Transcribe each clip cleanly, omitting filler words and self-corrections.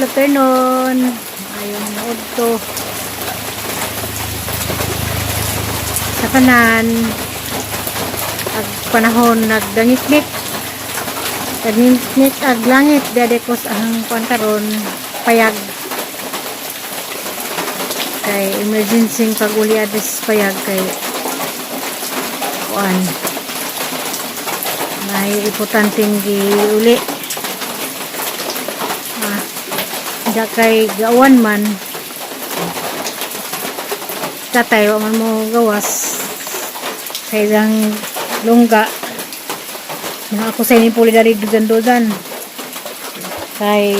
afternoon. Maayong udto sa tanan. Ag panahon nagdangitngit. Dangitngit ag langit dede ko sa ang kuan karon payag. Kay emergency pag-uli adis payag kay kuan. May importanteng giuli. Ah, da kay gawan man tatay wa man mo gawas sa ilang lungga mga ako sa inyo puli dari dudan-dudan kay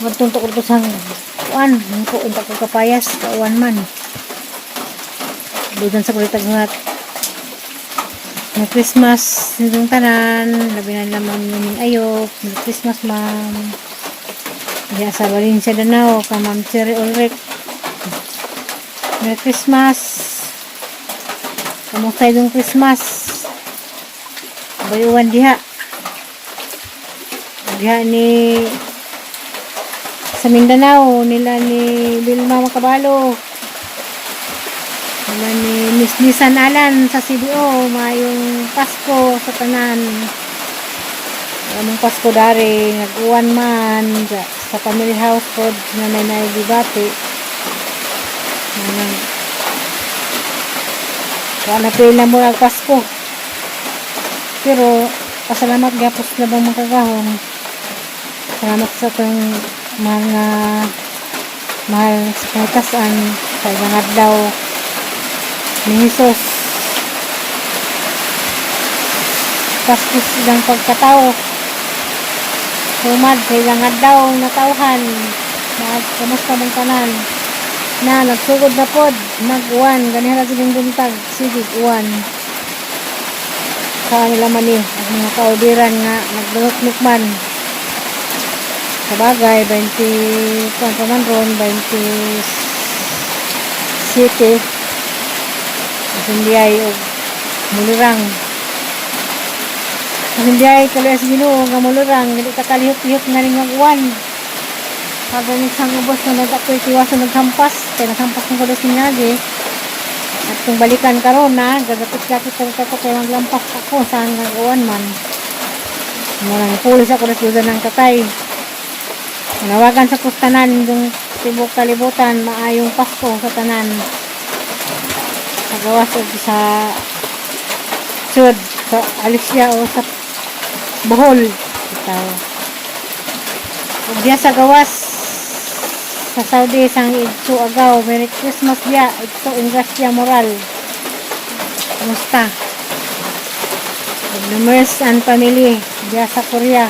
magtuntok ko sang kuan ko unta ko kapayas kauan man dudan sa kulitag nga. Merry Christmas nitong tanan, labi na naman yung ayop. Merry Christmas, ma'am. Diya sa Valencia, Danao, ka Ma'am Cherry Ulrich. Merry Christmas. Kamusta yung Christmas? Bayuan diha. Diha ni sa Mindanao, nila ni Vilma Macabalo. Nila ni Miss Nisan Alan sa CDO, mayong Pasko sa tanan. Among Pasko dari, nag-uwan man sa family house pod na may naibibati. Manang wala na pila mo ang Pasko. Pero pasalamat gyapon sa labang makagahom. Salamat sa atong mga mahal sa katasan sa ilang adlaw ni Jesus. Pasko sa ilang pagkatao. Sumad sa ilang adlaw natawhan. Kamusta mong tanan? Na, nagsugod na pod. Nag-uwan. Ganihan na silang buntag. Sige, uwan. Sa nila man eh. Ang mga kaudiran nga nagdunot man. Sa bagay, 20, kuan pa man ron, 20 city. Hindi ay og mulurang. Hindi ay kaluya sa Ginoo nga mulurang, dili ka kalihok-lihok nga ning uwan. Pag sang ubos na nag-ako'y tiwason naghampas, kay naghampas ng kulos ni. At kung balikan karon na, gagapit-gapit ka ko kay maglampas ako sa nga uwan man. Murang pulis ako na ng tatay. Manawagan sa kustanan yung tibok kalibutan, maayong Pasko sa tanan. Sa gawas o sa sud, sa Alicia o sa Bohol. Itaw. Ug diya sa gawas sa Saudi sang Igso Agaw, Merry Christmas diya, Igso Ingracia Moral. Kumusta? Ug Numers and family diya sa Korea.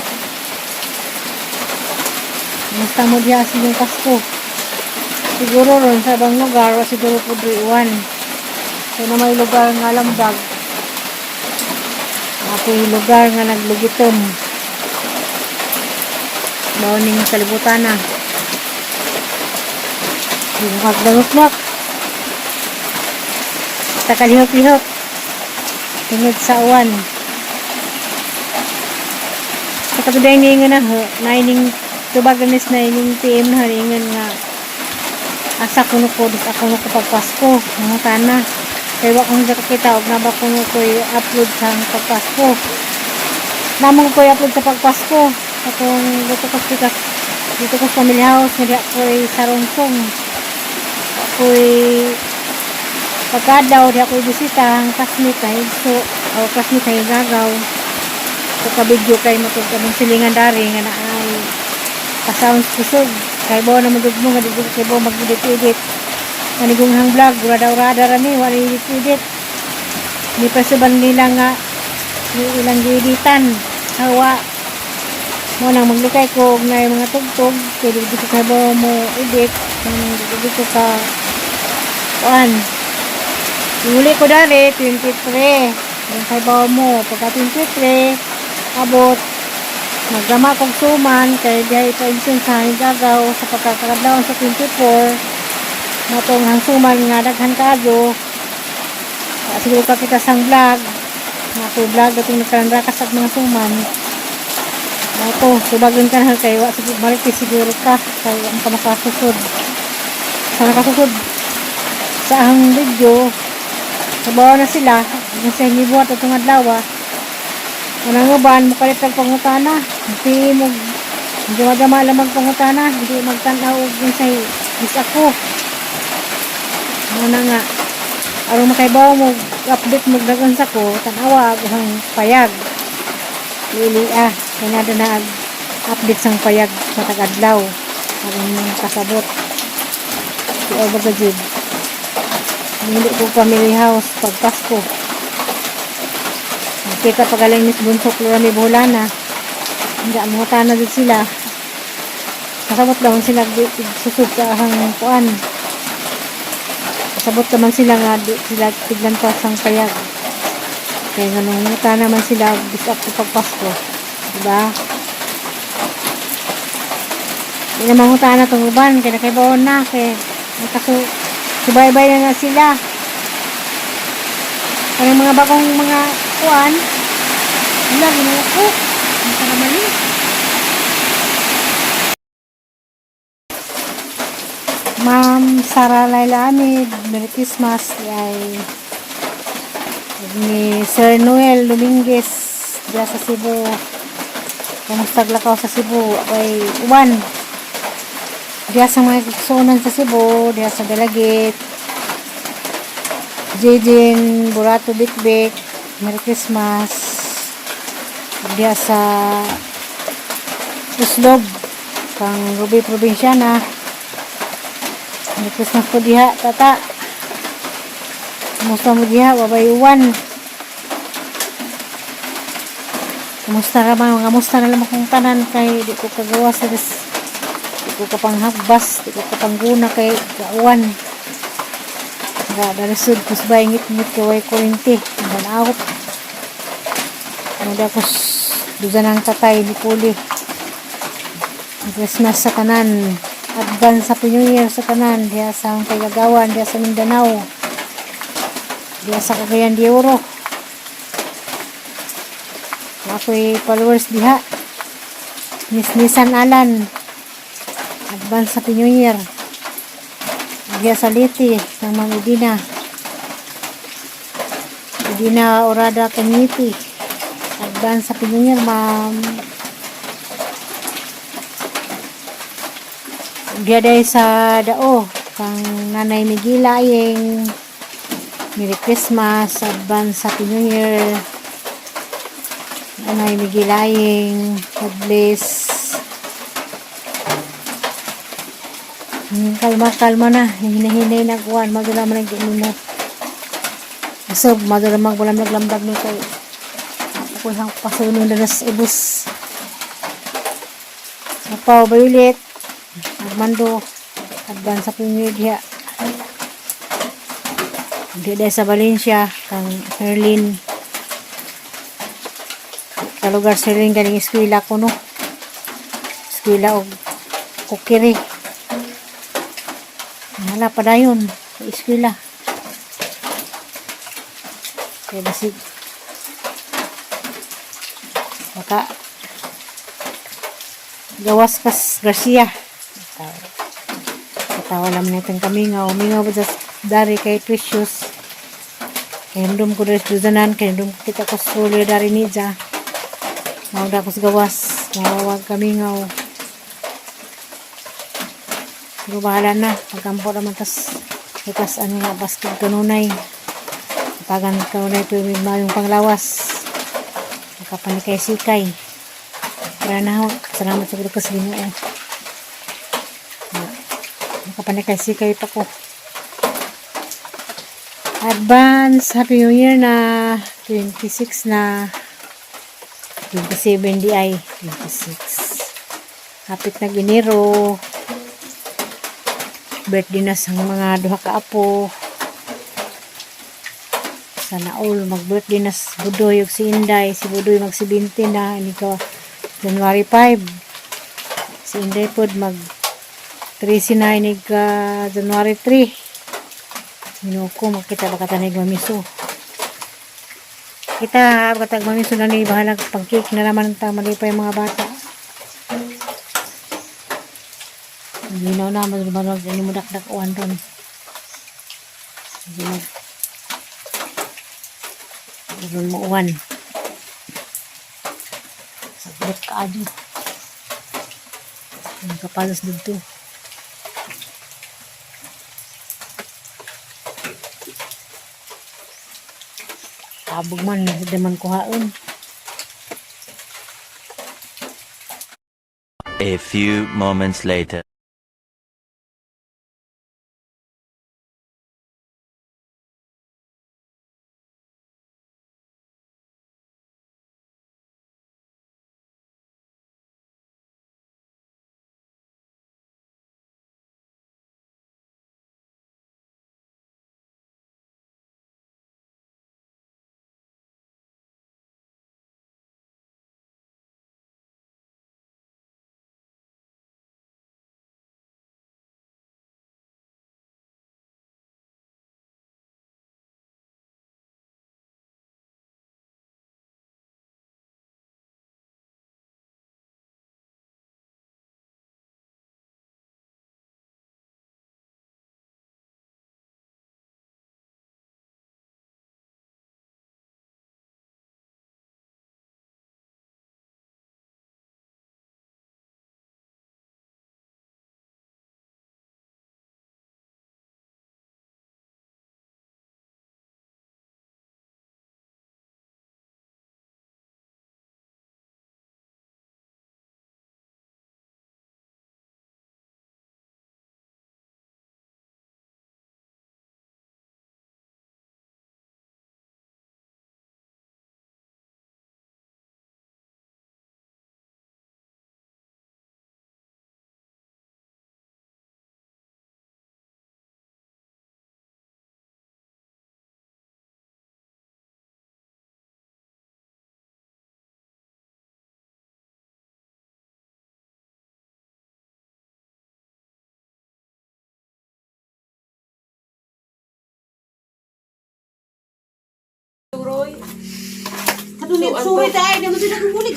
Kumusta mo diya sa inyong Pasko? Siguro ron sa ibang lugar o siguro po iwan. So na may lugar nga lambag. Ako'y lugar nga naglugitom. Bawning kalibutan na. Magdangok-nok. Takalihok-lihok. Tungod sa uwan. Sa katuday ni nga na ho, naining tubaganis na ining PM na ingon nga asa kuno ko dis ako no ko pagpasko mga kana kay wa kong kakita og naba kuno ko upload sa pagpasko namong ko upload sa pagpasko akong dito ko sa dito ko sa family house nga diha ko'y sarongsong ako'y pagkadaw diha ko'y bisita ang classmate ay so o classmate ay gagaw ko ka video kay matug kamong silingan dari nga naay pasounds kusog kay bo na magud mo nga di kay bo mag-edit edit manigong hang vlog rada rada ra ni wala edit edit ni pasuban nila nga ni ilang gieditan hawa mo nang maglikay ko og naay mga tugtog kay di ko kay bo mo edit nang di ko ka kuan. Uli ko dari 23 yung kay bo mo pagka 23 abot naggama kog suman kay dihay pa sa gagaw sa pagkakadlawon sa 24 matong hangsuman nga daghan kaayo. Siguro ka kita sang vlog na ko vlog atong nagkalandrakas at mga suman. Ako, tubagon ka na kay wa siguro marites siguro ka kay wa ka makasusod. Sa nakasusod sa ang video, kabaw na sila, kung sa gibuhat atong adlaw. Anang uban mo kalit ang pangutana, hindi mo hindi madama lang magpangutana, hindi magtan-aw og unsay is ako. Muna nga aron makaibaw mo update mo dagan sa ko, tan-awa ang payag. Lili ah, kay nada na ag update sang payag sa tagadlaw aron kasabot. Si Oba Gajid. Hindi ko family house pag Pasko. Kita pagaling Miss Bunsok Lora may Buholana. Hindi mo na din sila. Kasabot naman sila di, susod sa ahang kuan. Kasabot naman sila nga di, sila tiglan pa sang payag. Kaya nga nung muta naman sila bis up to pag Pasko. Diba? Di naman muta na itong uban. Kaya nakaibaon na. Kaya nakasu subaybay na na sila. Parang mga bagong mga kuan. Wala, ginawa ko. Ang karamali. Ma'am Sara Laila Amid, Merry Christmas. Ay, ni Sir Noel Dominguez diya sa Cebu. Kumusta lakaw sa Cebu? Ay, uwan. Diya sa mga kasunan sa Cebu, diya sa Dalagit. Jejin, Burato Bikbik, Merry Christmas. Diya sa Uslob, kang Ruby Provinciana. Merry Christmas po diha, tata. Kumusta mo diha? Wabay uwan. Kumusta ra man? Kamusta na lang akong tanan kay di ko kagawa sa des. Di ko kapanghakbas, di ko kapangguna kay kauwan. Nga, darisod kus ba ingit-ngit kay way kurinti. Ang out. Ano da kus duza ng tatay ni Puli. Christmas sa tanan. Advance Happy New Year sa tanan. Diha sa akong kagagawan, diha sa Mindanao. Diha sa Cagayan de Oro. Ako'y followers diha. Miss Nisan Alan. Advance Happy New Year. Diha sa Liti, ng Ma'am Edina. Edina Orada Kanyiti. Advance Happy New Year, ma'am. Diha day sa Dao, kang Nanay Migila ayeng Merry Christmas, advance Happy New Year. Nanay Migila ayeng, God bless. Kalma, kalma na. Hinahinay na kuwan. Madula man ang mo. So, madula mag wala naglamdag ni kay ako lang pasunod na nas ubos. Apaw, Violet. Armando. Advance Happy New Year diha. Di dahil sa Valencia, kang Herlin. Kalugar sa Herlin, galing eskwela ko, no? Eskwela og kukiri. Wala pa dayon. Sa eskwela. Kaya basig. Baka gawas kas Garcia. Katawa lang natin kamingaw. Mingaw ba sa dari kay Precious. Kay hindom ko dari sa duzanan. Kay hindom kita ko stroller dari nija. Mawag ko sa gawas. Mawag kamingaw. Pero bahala na. Pagkampo naman tas ikas ano nga basket kanunay. Pagan kanunay ito yung panglawas. Makapanikay-sikay. Para na ho. Salamat sa Ginoo sa Ginoo. Makapanikay-sikay pa ko. Advance Happy New Year na. 26 na. 27 di ay. 26. Hapit nag Enero. Birthday na sa mga duha ka apo. Sana all mag-birthday na si Budoy ug si Inday. Si Budoy mag 70 na ini ko January 5. Si Inday pod mag 13 na ini ka January 3. Ginoo ko, makita ba ka tanig mamiso. Kita ba tag mamiso na ni, bahala pang cake na naman ta malipay mga bata. Ginaw na, mas marag ini mo dakdak uwan ron. Sige mag ron mo uwan. Sagrot ka adyo. Ang kapalas dito. Tabog man, hindi man kuhaon. A few moments later.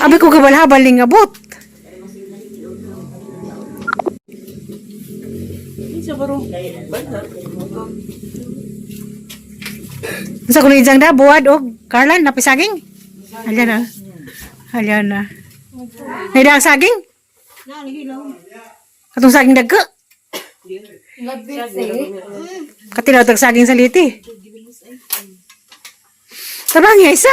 Abi ko gabal-habal ning abot. Sa kuno ijang da buwad og Carlan napisaging. Halya na. Halya na. Naida ang saging? Katong saging dagko. Katilaw tag saging sa liti. Tabang ya isa.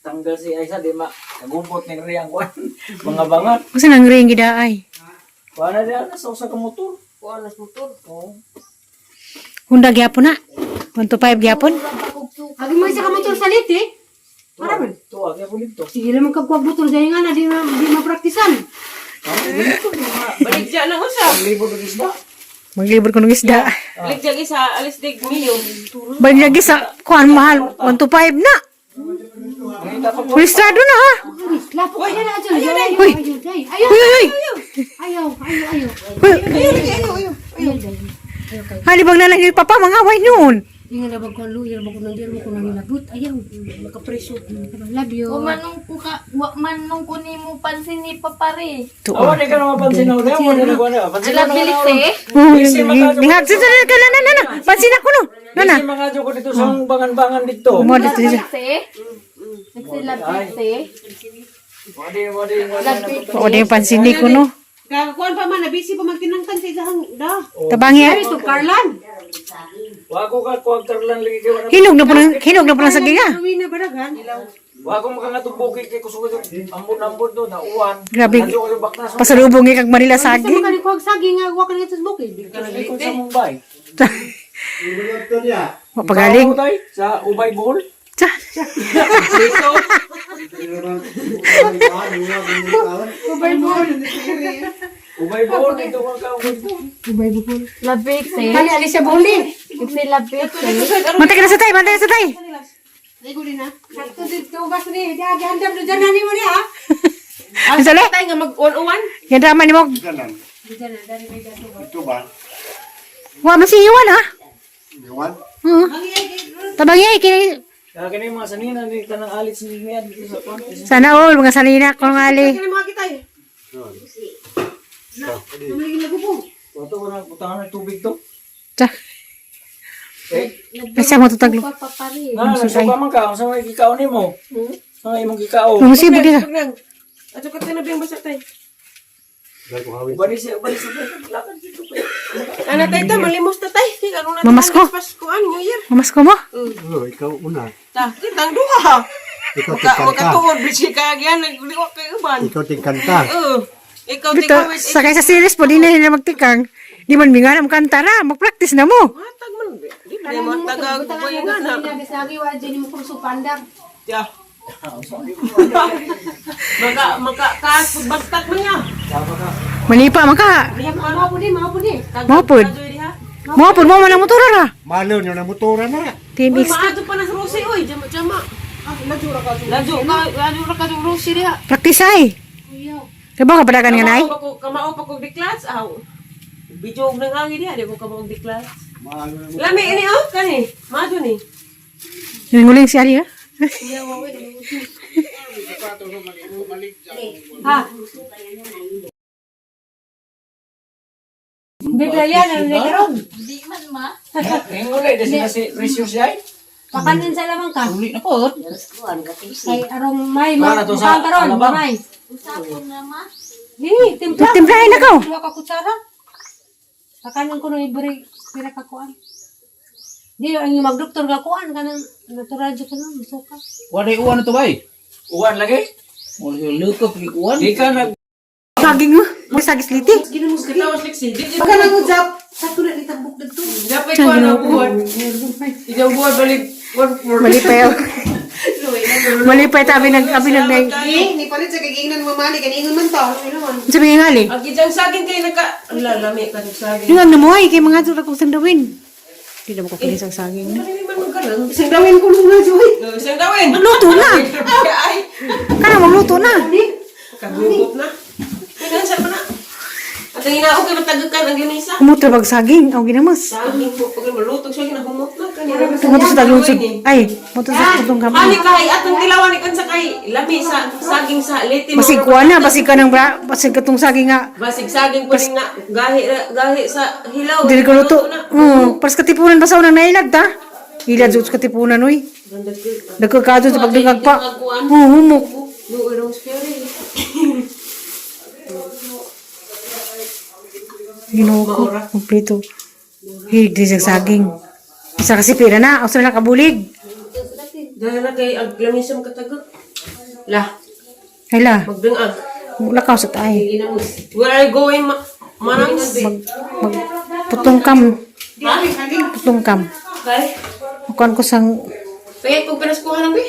Tanggal si Aisa di ma kagubot ni Riyang kwan. Mga bangat. Kasi nang ring gida ay. Kuan na diyan sa usa ka motor. Kuan na sa motor. Oo. Hunda gyapon na. 1 to 5 gyapon. Agi mo isa ka motor sa liti. Para man. Tuwa kay ko dito. Sige lang magkagwag motor dahil nga na di ma di mapraktisan. Baligya na usa. Libo og isda. Maglibor ko ng isda. Baligya isa alis dig milyon. Balyagi sa kuan mahal 1 to 5 na. Ngita pa ko. Registrado na ha. Lapo ka na adyo. Ayaw, Uy. ayaw, Uy, uy, uy. ayaw, ayaw, ayaw. Uy. Halibang na lang yung papa, mga away noon. Inga na bag ko luya bag ko nang diyan ko nang nabut. Ayaw, makapreso. Love you. Wa man nung ko ka, wa man nung ko nimo pansin ni papare. Awa di ka na mapansin na ulit. Awa di na kuan na. Pansin Ala na bilik eh. Lingag, sa na na na na. Pansin ako no. Na na. Kasi mga ko dito sa bangan-bangan dito. Mo dito siya. Se. Nagsila se. Wadi wadi wadi. Oo, na yung pansin ni ko no. Kagakuan pa man, nabisi pa magtinangkan sa isang da. Tabangi ha. Ito, Carlan. Wa ko ka kuag tarlan lagi kay wala. Hinog na po ng hinog na po ng saging ha. Uwi na baragan. Wa ko makangatubuki kay kusog ambon-ambon do na uwan. Grabe. Adyo ko bakna sa Pasalubong eh kag Manila Sa saging. mga nikuhag saging nga, wa ka nito sa bukid. likod sa Mumbai. Mapagaling. Ikaw, tay, sa Ubay Bohol. Tsa. Dito. Ubay Bohol dito ka ka Ubay Bohol. Labik se. Kali alis sa buli. Nagsila bik se. Mantay ka na sa tay, mantay ka na sa tay. Ligo din na. Sakto dito gas ni, di agi handam do dyan mo ni ha. Ang sali. Tay nga mag on-uwan. Yan drama ni mo. Ito ba? Wa man si Iwan ha. Iwan? Oo. Tabangi ay kini Kaya kini mga sanina ni tanang alit sa niya dito sa kwan. sana all mga salina ko nga ali. Kaya mga kita eh. Wato ko na butangan ng tubig to. Tsa. Eh, Asa mo tutaglo. Papapari. na nagsuka man ka, unsa may gikaon nimo? Sa may imong gikaon. Musibo dira. Ato ka tinabing basa tay. Bali siya, bali siya. Lakad dito pa. Ana tay ta malimos ta tay. Kay karon na Mamasko. Paskuan New Year. Mamasko mo? Oh, ikaw una. Ta, kitang duha. Ikaw Maka tingkanta. makatuod bitsi kaya gyan nagliwak kay uban. Ikaw tingkanta. Oo. Ikaw Dito, tingkawit. sa kaysa series po, di na nila magtikang. Di man mingan ang kanta ra, mag-practice na mo. Matag man. Di ba matag ko yung nga na. Lagi wa dyan yung kurso pandar. Ya. Maka maka kas bagtak man niya. Malipa man ka. Mga po di, mga po di. Mao pod. Mao pod mo man ang motor ra. Malo nyo na motora na. Team Uy, X. maadto pa na sa Rosie oy, jama jama. Ladyo ra ka. Ladyo ra ka sa Rosie diha. Practice ay. Diba ka padagan nga nay? Kamao pa ko kamao pa kog diklats aw. Video og nang angi diha di ko kamao og diklats. Malo na Lami ini oh kani. Maadto ni. Nanguling si Ali ha? Ha? Biblia na nagaron. Di man ma. Hingulay dasi na si Precious ay. Pakanin sa lamang ka. Uli na po. Kay arong may Wala to sa ma karon, alabang. may. Usapon na ma. Di, timpla. Timplahin na ko. Duha ka kutsara. Pakanin ko no ibri pira ka kuan. Di ang yung magdoktor ka kuan kanang natural jud kuno musuka. Walay uwan na to bay. Uwan lagi. Wala lukop ni uwan. Di ka nag Saging mo. May sagis liti. Katawas liksi. Di Pagka nang ujap, sa tuna ni tambok dagto. dapat ko na buhat. Ikaw buhat balik 1-4. Malipay. Malipay tabi nag abi nag nay. Ni palit sa kagiingnan mo mali, kaningon man to. Ano man? Sabi nga ali. Ang gijang saging kay naka ala lami ka sa saging. Yung ang namuhay kay mga dura kong sandawin. Di na mo ko kinis ang saging. No? Ano man magkaroon? Isang dawin ko muna, Joy. Isang dawin. Magluto na. Ay, Kana magluto na. kagugot na. Pinansa pa na. At ang inaog kay matagakan ang ginisa. Kumutra bag saging. Aw ginamas. Saging po pag malutog siya ginahumot na kanina. Tungod sa taglungsod. Ay, moto sa tutong Ani kamay. kay atong tilawan ikan sa kay lami sa saging sa liti. Basig kuha na, basig ka ng bra, basig ka tong saging nga. Basig saging po ning na gahi gahi sa hilaw. Dili ko luto. na. Paras katipunan ba sa unang nailad ta? Ilad sa katipunan oy. Nagkakadto sa pagdungag pa. Oo, humok. Luoy rong spirit. Ginoo ko, kompleto. Hey, di sa saging. Isa kasi pira na, usa na kabulig. Dahil na kay ag lamisam katagok. Lah, Hala, magdungag. wala ka sa tay. Where are you going, ma Manangs? Mag putong kam, putong kam. Kay? Kuan ko sang Kaya kung pinaskuhan lang, be.